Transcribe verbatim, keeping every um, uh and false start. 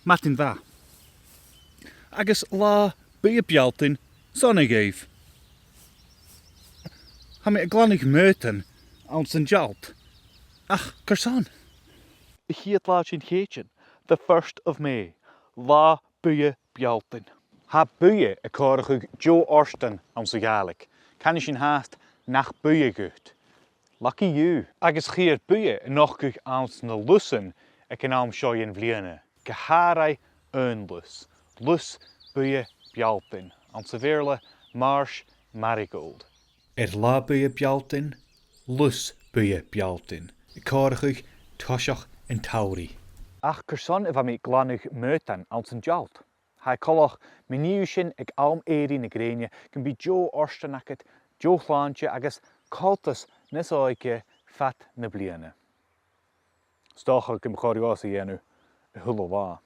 Madainn mhath. Agus Latha Buidhe Bealltainn sona dhuibh. Tha mi a' glanadh m' aodann anns an t-sealladh. Ach carson? A' chiad latha den Chèitean, the first of May, Latha Buidhe Bealltainn. Tha buidhe a' comharrachadh deagh fhortan anns a' Ghàidhlig. Canaidh sinn fhathast nach buidhe dhut. Lucky you. Agus chaidh air buidhe a nochdadh anns na lusan aig an àm seo dhen bhliadhna, gu h-àraidh aon lus, Lus Buidhe Bealltainn, anns a' Bheurla, Marsh Marigold. Air Latha Buidhe Bealltainn, Lus Buidhe Bealltainn, a' comharrachadh toiseach an t-samhraidh. Ach carson a bha mi a' glanadh m' aodann anns an t-sealladh? Tha e coltach, ma nì thu sin aig àm èirigh na grèine, gum bi deagh fhortan agad, deagh shlàinte agus coltas nas òige fad na bliadhna. 'S dòcha gum bu chòir dhomhsa a dhèanamh a h-uile latha.